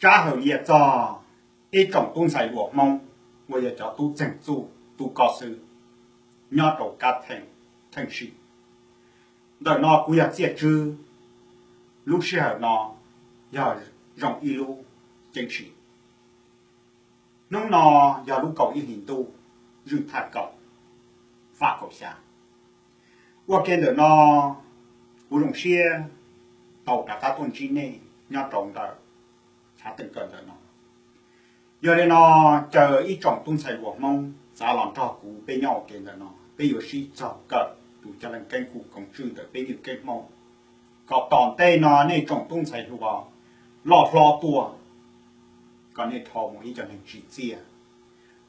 Rab hawm lias txog ib tsoom tub ntxhais hluas Hmoob uas yog cov tub txeeg txuj tub koj xwb nyob rau Kab Theej, Theej Sij. Ntawm no kuv yog Txiaj Tswb. Lub sij hawm no yog zoo ib lub ceeb sim. Hnub no yog lub kaum ib hlis ntuj, zwj thaj kaum, faj kaum xya. Ua ke ntawm no kuv zoo siab tau rov qab tuaj ntsib nej nyob rau ntawm chav teem kawm ntawm no. Yog li no, caw ib tsoom tub ntxhais hluas Hmoob txav los nrog kuv peb nyob ua ke ntawm no, peb yuav sib txog kawm tus cag leej keeb kwm koom tswj ntawm peb Nyuj Keeb Hmoob, kom tom ntej no nej tsoom tub ntxhais hluas loj hlob tuaj, kom nej dhau mus ib co neeg tsim txiaj,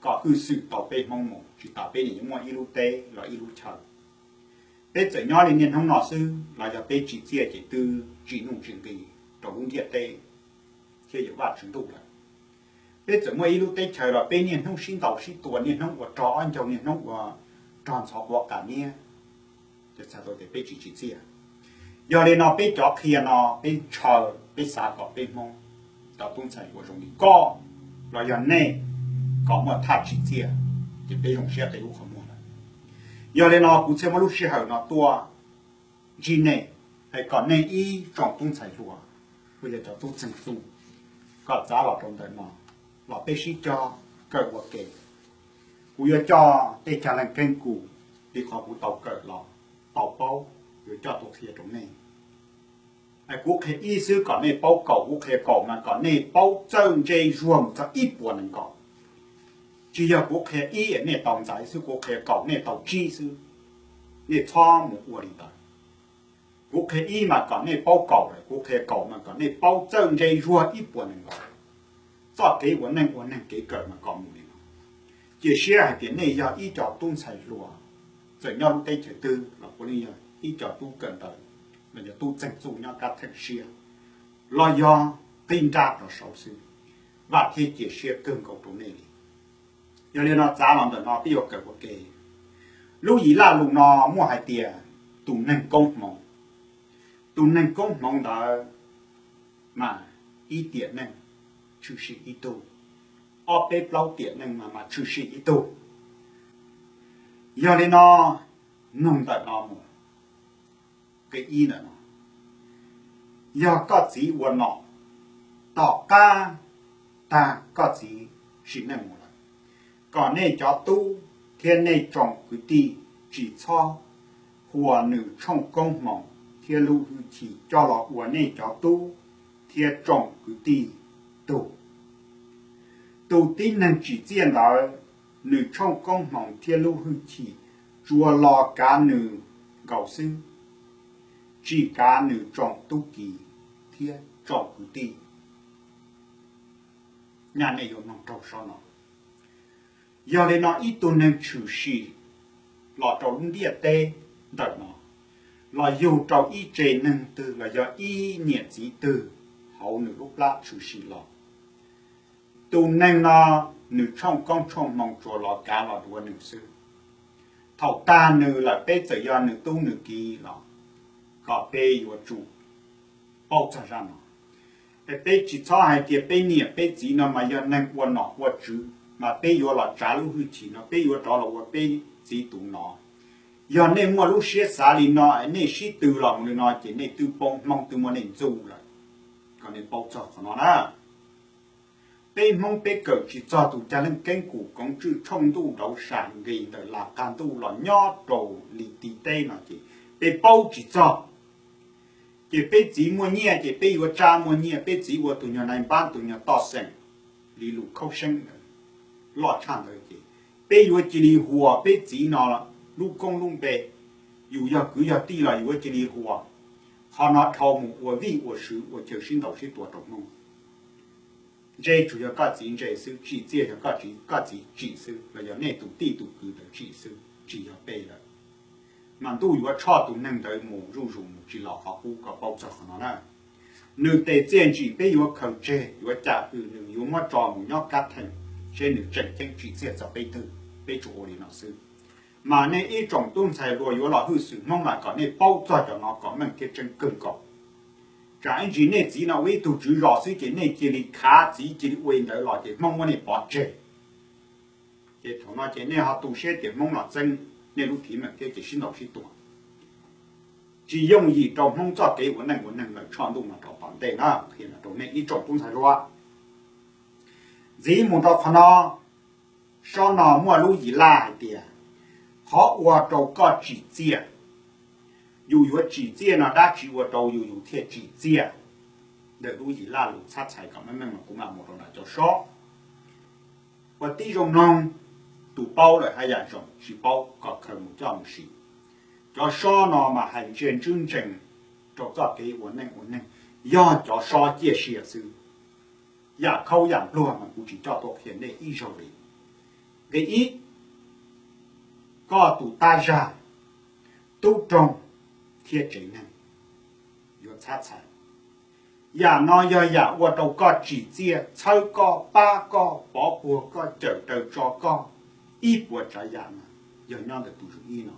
kom hwj xwm tau peb Hmoob mus, tsis tas peb nim yuav muaj ib lub teb los ib lub chaw. Peb txawm nyob li niaj hnub no xwb los yog peb tsim txiaj ces twb tsim nuj tsim nqis rau lub ntiaj teb thiab yuav Vajtswv ntuj lawm. Peb txawm muaj ib lub teb chaws los peb niaj hnub sib ntaus sib tua, niaj hnub ua rog ob ncaug, niaj hnub ua rog ntxhov quav qas niab, ces txhais tau tias peb tsis tsim txiaj. Yog li no peb cov qhia no peb ntshaw, peb xav kom peb Hmoob cov tub ntxhais hluas zoo li koj los yog nej kom muaj thaj tsim txiaj, ces peb zoo siab qhia lub qhov muag lawm. Yog li no kuv thiaj muab lub sij hawm no tuaj ntsib nej, es kom nej ib tsoom tub ntxhais hluas uas yog cov tub txeeg txuj, kom txav los rau ntawm no los peb sib cog kawm ua ke. Kuv yuav coj tej cag leej keeb kwm li qhov kuv tau kawm los tau paub, yuav coj tuaj qhia rau nej. Kuv qhia ib xwb kom nej paub kaum, kuv qhia kaum mas kom nej paub txawj ntse zuag mus txog ib puas nees nkaum. Tsis yog kuv qhia ib nej tau ntxiv xwb, kuv qhia kaum nej tau tsib xwb. Nej txhob mus ua li ntawd. Kuv qhia ib mas kom nej paub kaum lawm, kuv qhia kaum mas kom nej paub txawj ntse zuag ib puas nees nkaum. Txoj kev ua neej ua neeg kev kawm mas kom mus li no. Cia siab hais tias nej yog ib co tub ntxhais hluas, txawm nyob lub teb chaws twg los puav leej yog ib co tub kawm ntawv los yog tub txeeg txuj nyob Kab Theej Sij los yog qib nrab rau saud xwb, Vaj thiab cia siab kawg nkaus rau nej li. Yog li no txav los ntawm no peb yuav kawm ua ke. Lub Yim Laj lus no muaj hais tias tus neeg koob hmoov, tus neeg koob hmoov ntawd mas ib tiam neej tshwm sim ib tug, ob peb plaub tiam neej mas mas tshwm sim ib tug. Yog li no, nug ntawm no mus, qib ib ntawm no, yog koj txiv ua nom, tom qab tag koj txiv sim neej mus lawm, kom nej cov tub thiab nej tsoom kwv tij tsis txhob huas nws tshooj koob hmoov thiab lub hwj chim coj los ua nej cov tub thiab tsoom kwv tij tug. Tus tib neeg tsim txiaj ntawd, nws tshooj koob hmoov thiab lub hwj chim tsuas los kav nws nkaus xwb, tsis kav nws tsoom tub ki thiab tsoom kwv tij. Nyaj nej yuav mloog raug saib no. Yog li no ib tug neeg tshwm sim los rau lub ntiaj teb ntawm no, los yug rau ib tse neeg twg los yog ib niam txiv twg hauv nws lub plab tshwm sim los, tus neeg no nws tshooj koob tshooj hmoov tsuas los kav los duav nws xwb. Thaum tag nws lawm peb txawm yog nws tub nws ki los kom peb yuav tsum paub txog zaj no. Es peb tsis txhob hais tias peb niam peb txiv no mas yog neeg ua nom ua tswv mas peb yuav los tsav lub hwj chim no, peb yuav rov los ua peb txiv tus no. Yog nej muaj lub siab xav li no, nej sib tw los mus li no ces nej twb poob, Hmoob twb muab nej ntxub lawm. Kom nej paub txog qhov no na. Peb Hmoob peb kawm tsis txog tus cag leej keeb kwm koov tswj tshooj ntuj dauv sam nqis ntawm las qag ntuj los nyob rau li ti teb no ces peb paub tsis txog. Ces peb txiv muaj nyiaj ces peb yuav tsa muaj nyiaj, peb txiv ua tus nyuag nai npab tus nyuag toj xeem li lus khaub seeb ntawd loj tshaj ntawd ces peb yuav cia li huas peb txiv no lub koob lub npe. Yus yog kwv yog tij los yuav cia li huas. Qhov no dhau mus ua vij ua sw ua chaw sib ntaus sib tua rau Hmoob. Ntse tsuas yog koj txiv ntse xwb, tsim txiaj yog koj txiv tsim xwb, los yog nej tus tij tus kwv ntawd tsim xwb, tsis yog peb lawm. Mas ntuj yuav tshoj tus neeg ntawd mus zuj zus mus tsis los qhov qub, kom paub txog qhov no na. Nws tes txiaj ntsim peb yuav khaws tseg, yuav cam hwm nws, yuav muab tso mus nyob kab theem, seb nws tseem ceeb tsim txiaj txog peb twg, peb tsuas ua li no xwb. Mas nej ib tsoom tub ntxhais hluas yuav los hwj xwm Hmoob mas kom nej paub txog cov no kom meej thiab tseeb kawg nkaus. tsam ib ntsis nej txiv no ua ib tug tswv zos xwb ces nej cia li khav txiv cia li ua li ntawd los ces Hmoob muab nej pov tseg. Ces thaum no ces nej ho tu siab tias Hmoob los txeeb nej lub thiv meem thiab ces sib ntaus sib tua. Tsis yooj yim rau Hmoob txoj kev ua neej ua neeg lawm tshooj ntuj no rau tom ntej na, qhia no rau nej ib tsoom tub ntxhais hluas. Ntxiv mus rau qhov no, sob no muaj lub yim laj hais tias, qhov ua rau koj tsim txiaj. Yus yuav tsim txiaj no dab tsi ua rau yus yus thiaj tsim txiaj? Ntawm lub yim laj lus txhab txhais kom meej meej mas kuv mam mus rau nram cov sob. Ua tib zoo mloog, tus paub lawm haj yam zoo, tsis paub kom khaws mus coj mus siv. Cov sob no mas hais ntsia ntswb ntsees rau txoj kev ua neej ua neeg, yog cov sob ciaj sia xwb. Yam khaub yam npluag mas kuv tsis coj tuaj qhia nej ib zaug li. Nqe ib, koj tus tab zag, tub roog thiab tsev neeg yuav txhab txhais. Yam no yog yam ua rau koj tsim txiaj, txhawb koj, pab koj, pov puag koj, cawm raws tso koj, ib puas tsav yam mas yog nyob ntawm tus zoo ib no.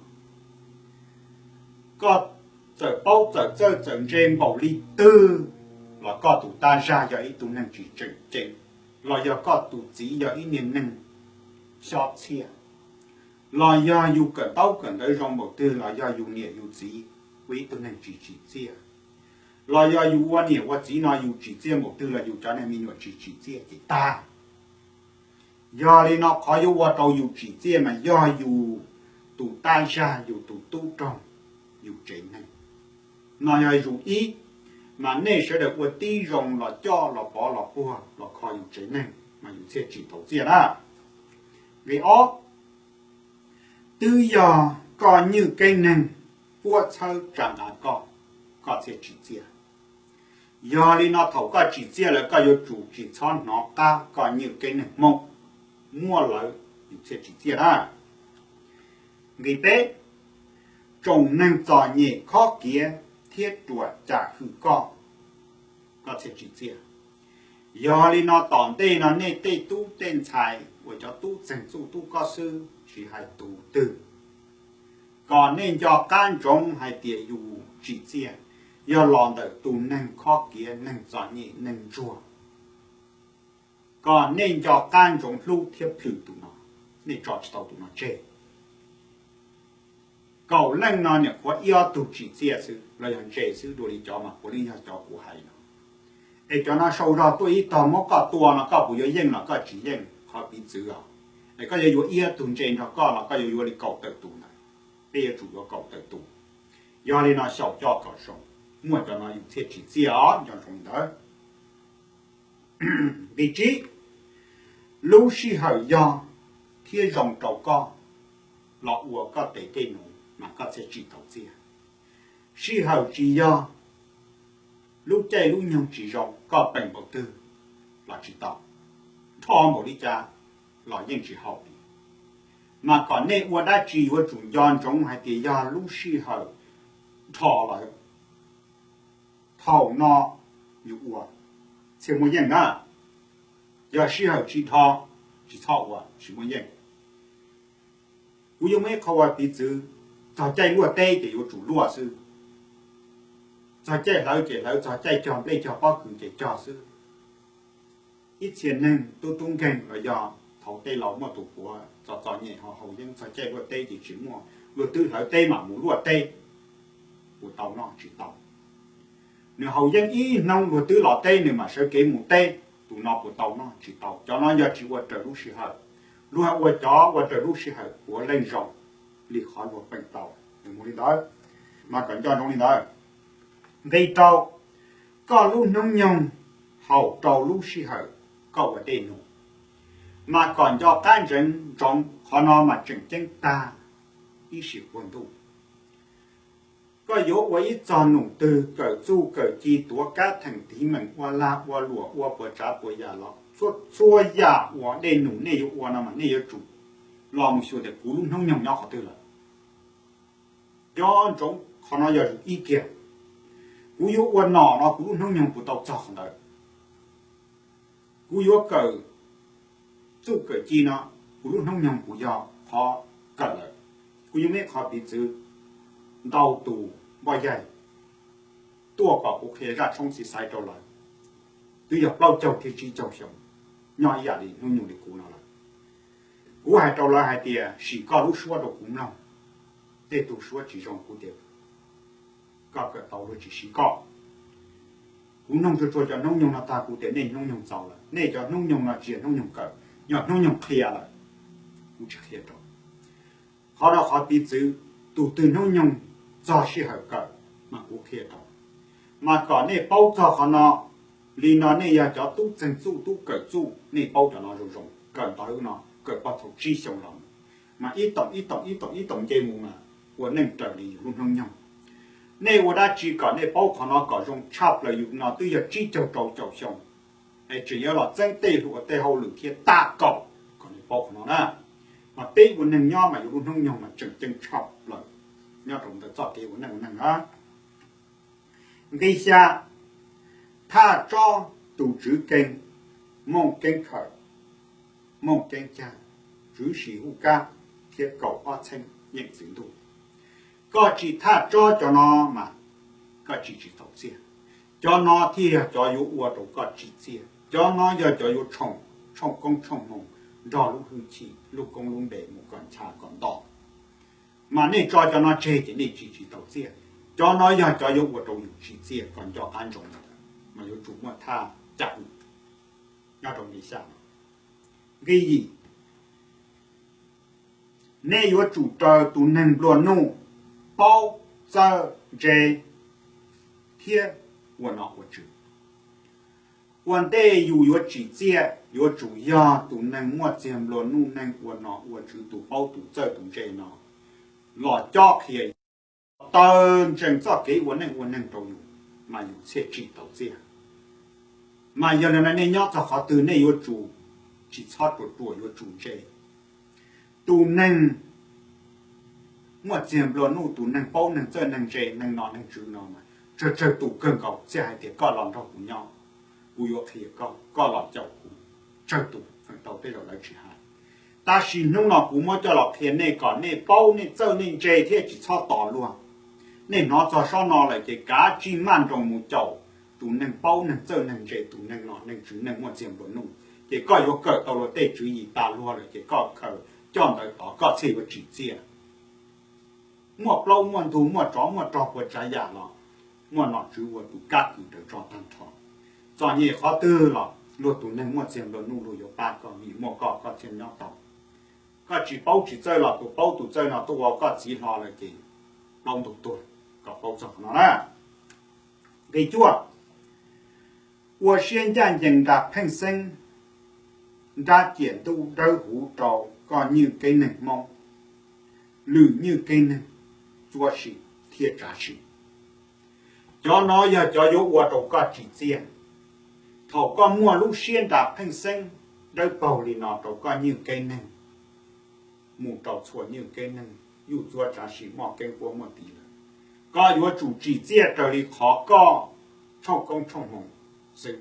Koj txawm paub txawm txawj txawm ntse npaum li twg los koj tus tab zag yog ib tug neeg tsis tseem ceeb, los yog koj tus txiv yog ib niag neeg xyob txhiaj, los yog yus kawm ntaub kawm ntawv zoo npaum twg los yog yus niam yus txiv ua ib tug neeg tsis tsim txiaj, los yog yus ua niam ua txiv no yus tsim txiaj npaum twg los yus cov neeg me nyuam tsis tsim txiaj ces tag. Yog li no qhov yuav ua rau yus tsim txiaj mas yog yus tus tab zag, yus tus tub roog, yus tsev neeg. No yog yus ib, mas nej sawv daws ua tib zoo los coj los pov los puag los kho yus tsev neeg mas yus thiaj tsim tau txiaj na. Nqe ob, twb yog koj nywj keeb neeg puab txhawb tsa nqa koj, koj thiaj tsim txiaj. Yog li no thaum koj tsim txiaj lawm koj yuav tsum tsis txhob hnov qab koj nywj keeb neeg Hmoob, muaj lawv yus thiaj tsim txiaj na. Nqe peb, tsoom neeg txom nyem khob kiav thiab ruam cam hwm koj, koj thiaj tsim txiaj. Yog li no tom ntej no nej tej tub tej ntxhais uas cov tub txeeg txuj tub kob xwb tsis hais tus twg, kom nej nco qab ntsoov hais tias yus tsim txiaj yog los ntawm tus neeg khob kiav, neeg txom nyem, neeg ntsuag. Kom nej nco qab ntsoov hlub thiab plhws tus no, nej tso tsis tau tus no tseg. Kaum leej no niam qhuav ib ob tug tsim txiaj xwb los yog ntse xwb, dua li cov mas puav leej yog cov kuv hais no. Es cov no sau zog tuaj ib tog muab koj tua no koj puas yuav yeej los koj tsis yeej? Qhov piv txwv os, es koj yuav yuav ib ob tug ntse nrog koj los koj yuav yuav li kaum tawm tus ntawd? Peb yuav tsum yuav kaum tawm tus. Yog li no xyaum coj kom zoo, muaj cov no yus thiaj tsim txiaj os, nco ntsoov li ntawd. Nqe tsib, lub sij hawm yog thiab zoo rau koj los ua koj tes dej num mas koj thiaj tsim tau txiaj. Sij hawm tsis yog, lub caij lub nyoog tsis zoo, koj peem npaum twg los tsis tau, dhos npaum li cas los yeej tsis haum li. Mas kom nej ua dab tsi yuav tsum nco ntsoov hais tias yog lub sij hawm dhos lawm, thaum no yus ua thiaj muaj yeej na. Yog sij hawm tsis dhos, tsis txhob ua, tsis muaj yeej. Kuv yuav muaj ib qho ua piv txwv, txog caij luaj teb ces yuav tsum luaj xwb, txog caij hlawv ces hlawv, txog caij cog nplej cog pob kws ces cog xwb. Ib txhia neeg tub tub nkeeg los yog thaum tej laus muaj tus puav txom txom nyem ho haus yeeb, txog caij luaj teb ces tsis muaj, luag twb hlawv teb mam mus luaj teb, puas tau noj? Tsis tau. Nws haus yeeb ib hnub luag twb los teb nws mam sawv kev mus teb, tus no puas tau noj? Tsis tau. Cov no yog tsis ua raws lub sij hawm. Luag ua cov ua raws lub sij hawm puav leej zoo li qhov luag peem tau. Nws mus li ntawd, mas kom nco ntsoov li ntawd. Nqe rau, koj lub hnub nyoog haum rau lub sij hawm koj ua dej num, mas kom nco qab ntsoov, qhov no mas tseem ceeb tag ib sim puag ntuj. Koj yuav ua ib txog num twg, kawm txuj kawm ci, tuav kab theem tiv meem, ua lag ua luam, ua puas tsav puas yam los, txhua yam uas dej num nej yuav ua no mas nej yuav tsum los mus xyuas tias kuv lub hnub nyoog nyob qhov twg lawm. Nco ntsoov qhov no yog ib kiag. Kuv yuav ua nom no kuv lub hnub nyoog puas tau txog qhov ntawd? Kuv yuav kawm txuj kawm ci no, kuv lub hnub nyoog puas yog qhov kawm lawm? Kuv yuav muaj ib qho piv txwv, ntau tus npoj yaig tuaj kom kuv qhia zaj tshoob txiv xaiv rau lawv, twb yog plaub caug thiab tsib caug xyoo, nyob ib yam li hnub nyoog li kuv no lawm. Kuv hais rau lawv hais tias sim koj lub suab rau kuv mloog, tej tug suab tsis zoo kuv tias koj kawm tau luag tsis siv koj. Kuv noog tsuag tsuag cov hnub nyoog no tag kuv tias nej hnub nyoog txaus lawm, nej cov hnub nyoog no tsis yog hnub nyoog kawm, yog hnub nyoog qhia lawm, kuv tsis qhia rau. Qhov no qhov piv txwv, tus twg hnub nyoog txog sij hawm kawm mas kuv qhia rau. Mas kom nej paub txog qhov no, li no nej yog cov tub txeeg txuj tub kawm txuj nej paub cov no zoo zoo, kawm ntawv no kawm pog thaum tsib xyoo los, mas ib toom ib toom ib toom ib toom nce mus mas ua neej raws li yus lub hnub nyoog. Nej ua dab tsi kom nej paub qhov no kom zoo tshaj plaws, yus no twb yog tsib caug rau caum xyoo, es tseem yuav los txeeb tej hluas tej hauj lwm thiab tag kaum, kom nej paub qhov no na. Mas peb ua neeg nyob mas yus lub hnub nyoog mas tseem ceeb tshaj plaws nyob rau ntawm txoj kev ua neej ua neeg na. Nqi xya, thaj tsob tus tswv keeb, mooj keeb khawm, mooj keeb cag, tswv sim huj kab thiab kaum ob txheeb yeej txwv ntuj. Koj tsis thaj tsob cov no mas koj tsis tsis txaus txiaj. Cov no thiaj yog cov yuav ua rau koj tsim txiaj, cov no yog cov yuav tshooj, tshooj koob tshooj hmoo nrog lub hwj chim lub koob lub npe mus kom ncha kom nto. Mas nej tso cov no tseg ces nej tsis tsis txaus txiaj. Cov no yog cov yuav ua rau yus tsim txiaj kom nco qab ntsoov, mas yuav tsum muaj thaj caj nyob rau nqi xya no. Nqi yim, nej yuav tsum raws tus neeg nplua nuj, paub, txawj, ntse thiab ua nom ua tswv. Ua ntej yus yuav tsim txiaj yuav tsum yog tus neeg muaj txiag nplua nuj, neeg ua nom ua tswv, tus paub tus txawj tus ntse no los cob qhia, taw ntsees txoj kev ua neej ua neeg rau yus, mas yus thiaj tsim tau txiaj. Mas yog li no nej nyob txog qhov twg nej yuav tsum tsis txhob ruam ruam, yuav tsum ntse. Tus neeg muaj txiag nplua nuj, tus neeg paub neeg txawj neeg ntse, neeg nom neeg tswv no mas tsawg tsawg tus kawg nkaus thiaj hais tias koj los nrog kuv nyob, kuv yuav qhia koj, koj los caum kuv, tsawg tus feem tau tej zaum lawv tsis hais. Tab sis hnub no kuv muab coj los qhia nej kom nej paub nej txawj nej ntse thiab tsis txhob tos luag. Nej hnov txog sob no lawm ces kav tsij maj nroos mus caum tus neeg paub neeg txawj neeg ntse, tus neeg nom neeg tswv, neeg muaj txiag nplua nuj, ces koj yuav kawm tau luag tej tswv yim tas luag lawm ces koj khaws coj ntawd tod koj thiaj yuav tsim txiaj. Muaj plaub muaj ntug, muaj tsov muaj rog puas tsav yam los muaj nom tswv ua tus kab kws raws tso tag nrho. Txom nyem qhov twg los luag tus neeg muaj txiag nplua nuj luag yuav pab koj, vim muaj koj koj thiaj nyob tau. Koj tsis paub tsis txawj los tus paub tus txawj no tuaj ua koj txiv hlo lawm ces plaub ntug tuag, kom paub txog qhov no na. Nqi cuaj, ua siab ncaj ncees nra pheej xeeb, nrab ciam ntuj dawb huv rau koj nywj keeb neeg Hmoob, lwm nywj keeb neeg txuab sim thiab tsav sim. Cov no yog cov yuav ua rau koj tsim txiaj. Thaum koj muaj lub siab nra pheej xeeb dawb paug li no rau koj nywj keeb neeg, mus rau txhua nywj keeb neeg yuj txuab tsav sim, muaj keeb huab muaj tis lawm, koj yuav tsum tsim txiaj raws li qhov koj tshooj koob tshooj hmoo xwb.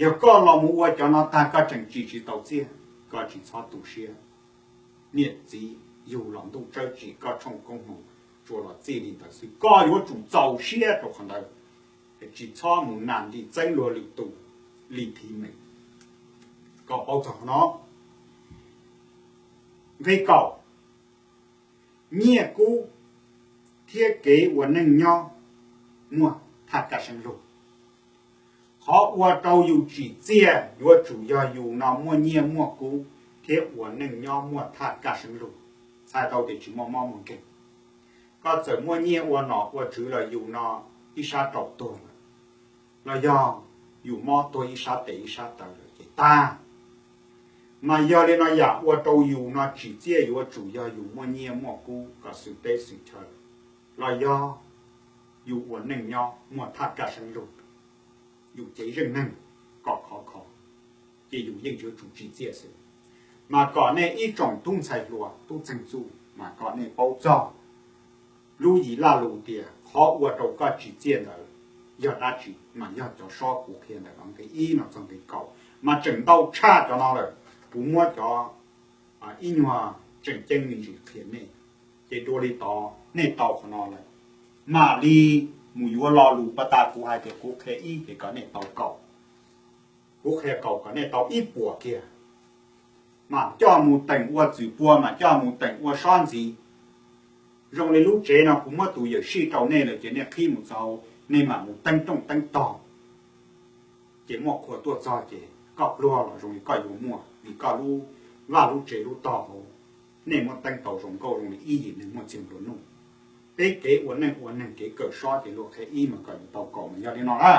Yog koj los mus ua cov no tag koj tseem tsim tsis tau txiaj, koj tsis txhob tu siab. Niam txiv yug los ntuj tsawb tsim, koj tshooj koob hmoo tsuas los txij li ntawd xwb, koj yuav tsum txaus siab rau qhov ntawd, tsis txhob mus nas nti txeeb luag lwm tus li thiv meem. Koj paub txog qhov no. Nqi kaum, nyiaj kub thiab kev ua neej nyob muaj thaj kaj seeb lug. Qhov ua rau yus tsim txiaj yuav tsum yog yus no muaj nyiaj muaj kub thiab ua neej nyob muaj thaj kaj seeb lug, txhais tau tias tsis muaj mob muaj nkeeg. Koj txawm muaj nyiaj ua nom ua tswv los yus no ib sab rau tuag lawm, los yog yus mob tuag ib sab tes ib sab taw lawm ces tag. Mas yog li no yam ua rau yus no tsim txiaj yuav tsum yog yus muaj nyiaj muaj kub kom xwm teb xwm chaw, los yog yus ua neej nyob muaj thaj kaj seeb lug, yus cev zeej neeg kom khov kho, ces yus yeej yuav tsum tsim txiaj xwb. Mas kom nej ib tsoom tub ntxhais hluas tub txeeg txuj mas kom nej paub txog lub yim laj lus tias qhov ua rau koj tsim txiaj ntawd yog dab tsi, mas yog cov sob kuv qhia ntawm no nqi ib no txog nqi kaum, mas tseem ntau tshaj cov no lawm. Kuv muab cov ib nyuag tseem ceeb me ntsis qhia nej, ces dua li tod nej tau qhov no lawm, mam li mus yuav lo lus pas tas kuv hais tias kuv qhia ib ces kom nej tau kaum, kuv qhia kaum kom nej tau ib puas kiag, mas coj mus teem ua txwm pua, mas coj mus teem ua sob ntxiv. Zoo li lub tsev no kuv muab tus yawm sij rau nej lawm ces nej qhib mus txog, nej mam mus teeb rooj teeb tog, ces muaj qhua tuaj txog ces koj pluag los zoo li koj yuav muaj, vim koj lub vaj lub tsev lub tog hauv, nej muab teeb tau zoo nkauj zoo li ib yim neeg muaj txiag nplua nuj. Peb kev ua neej ua neeg kev kawm sob ces luag qhia ib mas kom yuav tau kaum mas yog li no na.